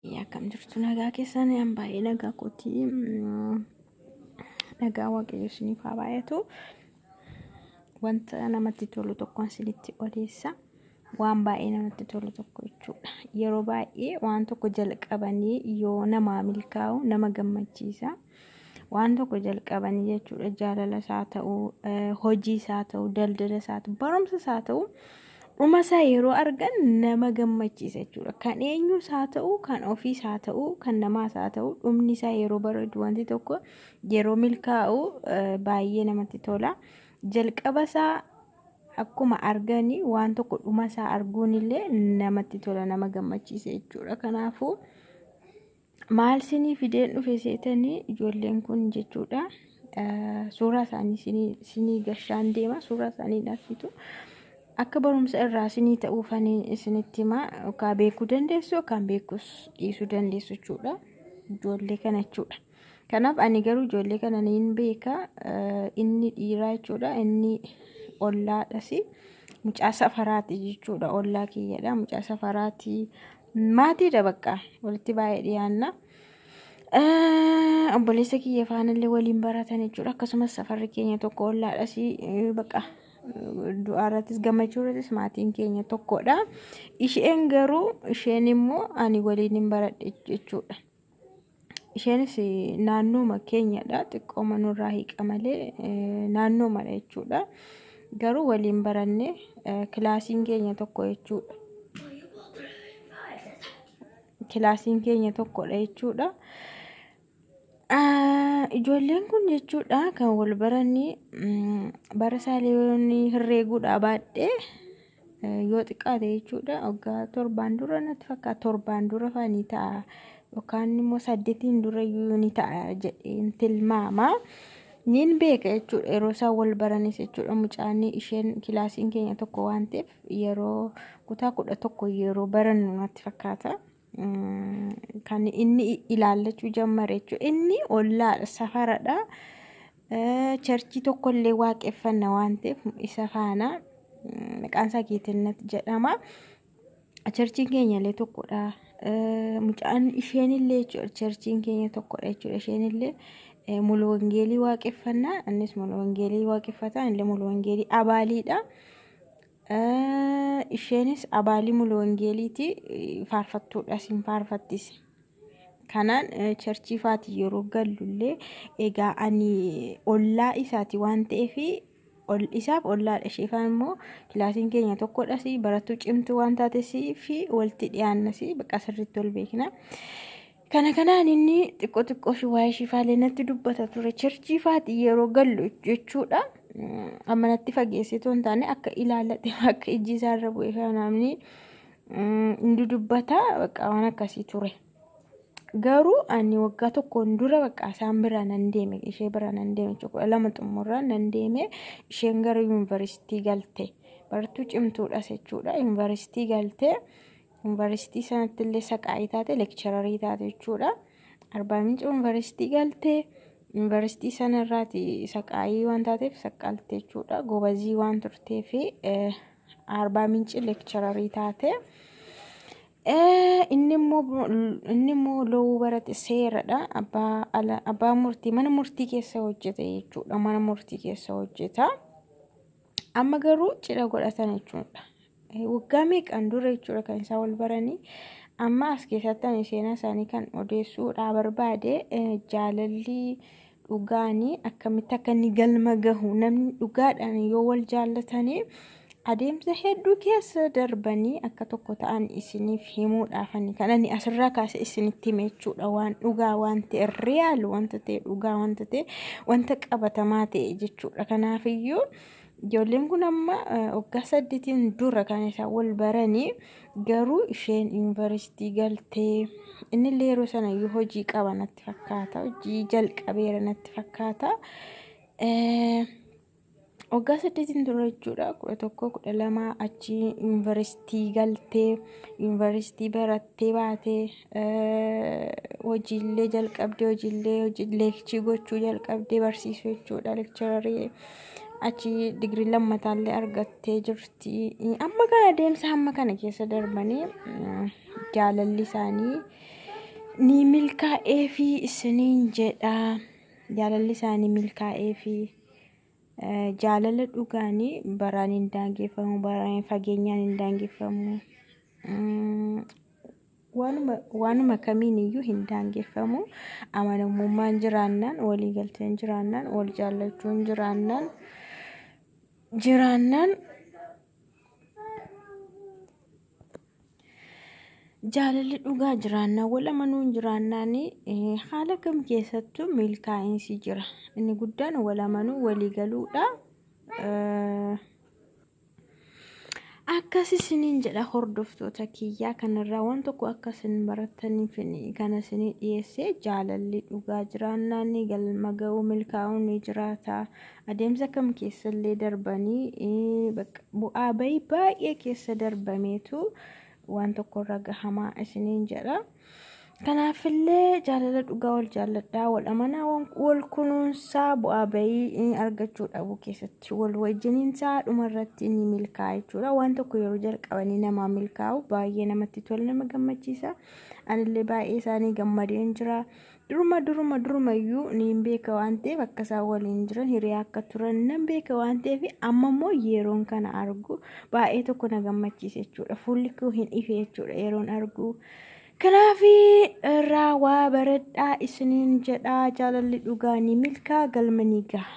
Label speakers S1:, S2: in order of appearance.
S1: Akkam jirtu? Nagaa keessan? An baay'ee nagaa kooti. Nagaa Waaqayyo isiniif haa baay'atu. Wanta namatti tolu tokkoon isinitti odeessa. Waan baay'ee namatti tolu tokko jechuudha. Yeroo baay'ee waan tokko jalqabanii yoo namaa milkaa'u nama gammachiisa. Waan tokko jalqabanii jechuudha, jaalala isaa ta'u, hojii isaa ta'u, daldala isaa ta'u, barumsa isaa ta'u, dhuma isaa yeroo argan nama gammachiisa jechuudha. Kan eenyus haa ta'u, kan ofiis haa ta'u, kan namaas haa ta'u, dhumni isaa yeroo bareedu, wanti tokko yeroo milkaa'u baay'ee namatti tola. Jalqaba isaa akkuma arganii waan tokko dhuma isaa arguun illee namatti tola, nama gammachiisa jechuudha. Kanaafuu maal sinii fideen dhufe seetanii? Ijoolleen kun jechuudha. Suuraa isaanii sinii gashaan deema, suuraa isaanii hin argitu. Akka barumsa irraa sinii ta'uufanii isinitti himaa, yookaan beekuu dandeessu yookaan beekuus dhiisuu dandeessu jechuudha. Ijoollee kana jechuudha. Kanaaf ani garuu ijoollee kana niin beeka. Inni dhiiraa jechuudha. Inni ollaadhas. Mucaa safaraati jechuudha. Ollaa kiyyadha. Mucaa safaraati. Maatiidha bakka walitti baay'ee dhiyaanna. Obboleessa kiyya faanallee waliin baratan jechuudha. Akkasumas safarri keenya tokko, ollaadhas bakka, du'aa irrattis gammachuu irrattis maatiin keenya tokkodha. Isheen garuu, isheen immoo ani waliin hin baradhe jechuudha. Isheenis naannooma keenyadha. Xiqqooma nurraa hiiqa malee naannoomadha jechuudha. Garuu waliin baranne, kilaasiin keenya tokko jechuudha. Kilaasiin keenya tokkodha jechuudha. Ijoolleen kun jechuudha kan wal baranii bara isaallee herreeguudhaa baadhee yoo xiqqaate jechuudha waggaa 7n dura natti fakkaata, 7n dura fa'aa ta'a yookaan immoo 8n dura iyyuu ni ta'a jedheen tilmaama. Niin beeka jechuudha yeroo isaan wal baranis jechuudha. Mucaan isheen kilaasiin keenya tokko waan ta'eef yeroo kutaa 11 yeroo barannu natti fakkaata. Kan inni ilaallachuu jammare jechuudha. Inni ollaadha, safaradha. Churchii tokkollee waaqeffanna waan ta'eef isa faana, maqaan isaa Geetinnat jedhama. Churchiin keenya illee tokkodha. Mucaan isheen illee jechuudha, churchiin keenya tokkodha jechuudha. Isheen illee mulu wangeelii waaqeffannaa, innis mulu wangeelii waaqeffata, illee mulu wangeelii abaaliidha. Isheenis abaalii mulu wangeeliiti, faarfattuudha, isin faarfattis. Kanaan churchii faati yeroo gallullee, egaa ani ollaa isaati waan ta'eef, isaaf ollaadha, ishee faan immoo kilaasiin keenya tokkodhas, barattuu cimtuu waan taates fi walitti dhiyaannas, bakka sirriitti ol beekna. Kana kanaan inni xiqqoo xiqqoo fi waa'ee ishii faalee natti dubbata ture. Churchii faati yeroo gallu jechuudha. Amma natti fageessee otoo hin taane akka ilaallate, akka ijji isaarra bu'e namni inni dubbata, bakka waan akkasii ture. Garuu ani waggaa tokkoon dura bakka isaan bira nan deeme, ishee bira nan deeme jechuudha. 12 xumurraa nan deeme, isheen gara yuunivarsiitii galte. Barattuu cimtuudhas jechuudha. Yuunivarsiitii galte. Yuunivarsiitii sanatti illee saqaayii taate, lecturerii taate jechuudha. Arbaa Minci yuunivarsiitii galtee, yuunivarsiitii sanarraati saqaayii waan taateef saqqalte jechuudha. Gobazii waan turteef Arbaa Minci lecturerii taate. Inni immoo lawuu barate, seeradha. Abbaa murtii mana murtii keessa hojjeta jechuudha. Mana murtii keessa hojjeta. Amma garuu cidha godhatan jechuudha. Waggaa meeqaan dura jechuudha kan isaan wal baranii. Amma as keessatti ani seenaa isaanii kan odeessuudhaa barbaade, jaalalli dhugaanii akkamitti akka inni galma gahu, namni dhugaadhaan yoo wal jaallatanii adeemsa hedduu keessa darbanii akka tokko ta'an isiniif himuudhaafani kan ani asirraa kaasee isinitti hime jechuudha. Waan dhugaa waan ta'e, real wanta ta'e, dhugaa wanta ta'e, wanta qabatamaa ta'e jechuudha. Kanaafiyyuu ijoolleen kun amma waggaa 8n dura kan isaan wal baranii, garuu isheen yuunivarsiitii galtee, innillee yeroo sana iyyuu hojii qaba natti fakkaata, hojii jalqabeera natti fakkaata. Waggaa 8n dura jechuudha, 11, 12, achi yuunivarsiitii galtee, yuunivarsiitii barattee baatee, hojiillee jalqabdee, hojiillee hojii lecture gochuu jalqabdee, barsiisuu jechuudha, lecturerii, achi digirii lammataallee argattee jirti. Amma kana adeemsa hamma kana keessa darbanii jaalalli isaanii Ni milkaa'eefi isiniin jedha. Jaalalli isaanii milkaa'eefi. Jaalala dhugaanii baraan hin daangeffamu, baraan fageenyaan hin daangeffamu. Waanuma kamiin iyyuu hin daangeffamu. Amanamummaan jiraannaan, waliigalteen jiraannaan, wal jaallachuun jiraannaan jaalalli dhugaa jiraannaan, wal amanuun jiraannaan haala kam keessattuu milkaa'insi jira. Inni guddaan wal amanuu, walii galuudha. Akkas isiniin jedha hordoftoota kiyyaa, kanarraa waan tokko akka isin barataniif kana isinii dhiyeesse. Jaalalli dhugaa jiraannaan galma ga'uu, milkaa'uun ni jiraata. Adeemsa kam keessallee darbanii, bu'aa bahii baay'ee keessa darbameetu waan tokkorra gahamaa isiniin jedha. Kanaafillee jaalala dhugaa wal jaalladhaa, wal amanaa, wal kunuunsaa, bu'aa bahii argachuu dhabuu keessatti wal wajjiniinsaa dhumarratti ni milkaa'a jechuudha. Waan tokko yeroo jalqabanii namaa milkaa'u baay'ee namatti tola, nama gammachiisa. Anillee baay'ee isaanii gammadeen jira. Duruma duruma durumayyuu niin beeka waan ta'eef, akka isaan waliin jiran, hiriyaa akka turan nan beeka waan ta'eef, amma immoo yeroon kana argu baay'ee tokko na gammachiisa jechuudha. Fuulli koo hin ife jechuudha yeroon argu. Kanaaf irraa waa baradhaa isiniin jedhaa, jaalalli dhugaa ni milkaa, galma ni gaha.